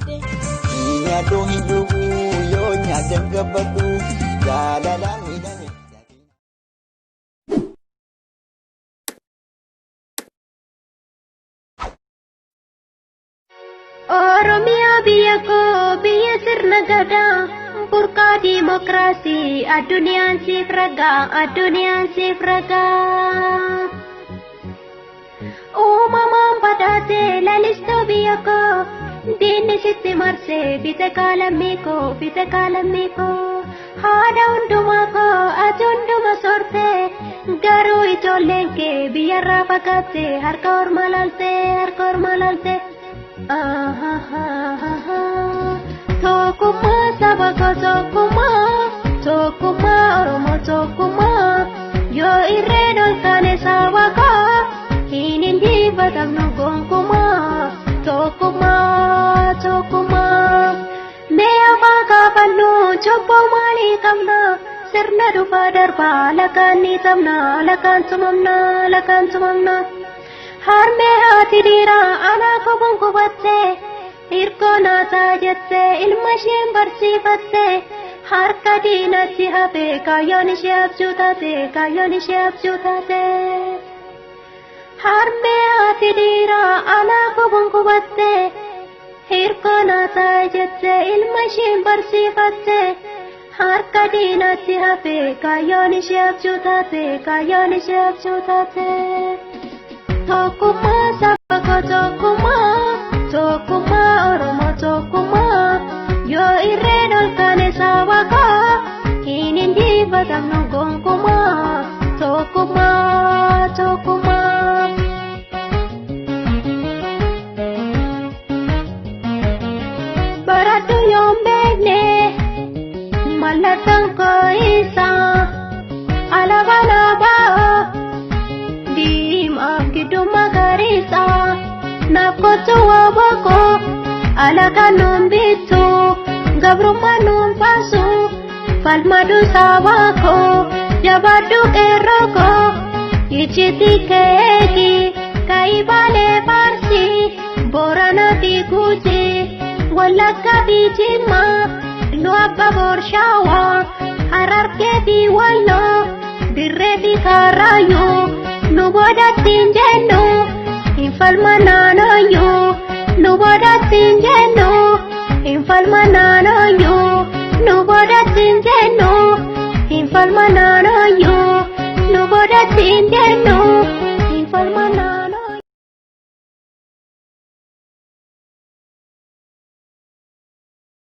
nyaadhe. Nyaadhu hin dhuguu yoo nyaadhan gabbadhu jaalalaan miidhame. Oromiyaa biyya koo biyya sirna gadaa burqaa diimokiraasii addunyaan siif ragaa addunyaan siif ragaa. Uumamaan badhaatee lalistuu biyya koo diinni sitti marsee fite kaalammii koo fite kaalammii koo haadha hundumaa koo ati hunduma soortee garuu ijoolleen kee biyyarraa fagaatte harka orma laaltee harka orma laaltee. Tokkummaa saba koo tokkummaa tokkummaa Oromoo tokkummaa yoo irreen ol kaane saba koo hin injifatamnu gonkumaa tokkummaa tokkummaa. Mee afaan kaafannu cubbuu maalii qabna sirna dhufaa darbaa lakaan ni tabna lakaan tumamna lakaan tumamna. Harmee haati dhiiraa anaa kobuun qubattee hirkoo naataa jettee ilma isheen barsiifattee harka diinatti hafe kaayyoon ishee abjuu taate kaayyoon ishee abjuu taate. Harmee haati dhiiraa anaa kobuun qubattee hirkoo naataa jettee ilma isheen barsiifattee harka diinatti hafe kaayyoon ishee abjuu taate kaayyoon ishee abjuu taate. Tokkummaa saba koo tokkummaa tokkummaa Oromoo tokkummaa yoo irreen ol kaane saba koo hin injifatamnu gonkumaa tokkummaa tokkummaa. Baradhu yoon beekne mallattoon koo isa alaabaan abaa diimaa gidduu magariisa naaf kottu waabako alagaan nuun bittu gabrummaa nuun baasu falmadu sabako jabaadhu qeerroko icciitii keeki kaibaalee faarsi booranaa fi guutii wallaggaa fi jimmaa nu abba boorshaawaa harargee fi walloo dirree fi karaayyuu nu boodatti hin jennu hin falma naanooyyuu nu boodatti hin jennu hin falma naanooyyuu nu boodatti hin jennu hin falma naanooyyuu nu boodatti hin jennu hin falma naanooyyuu.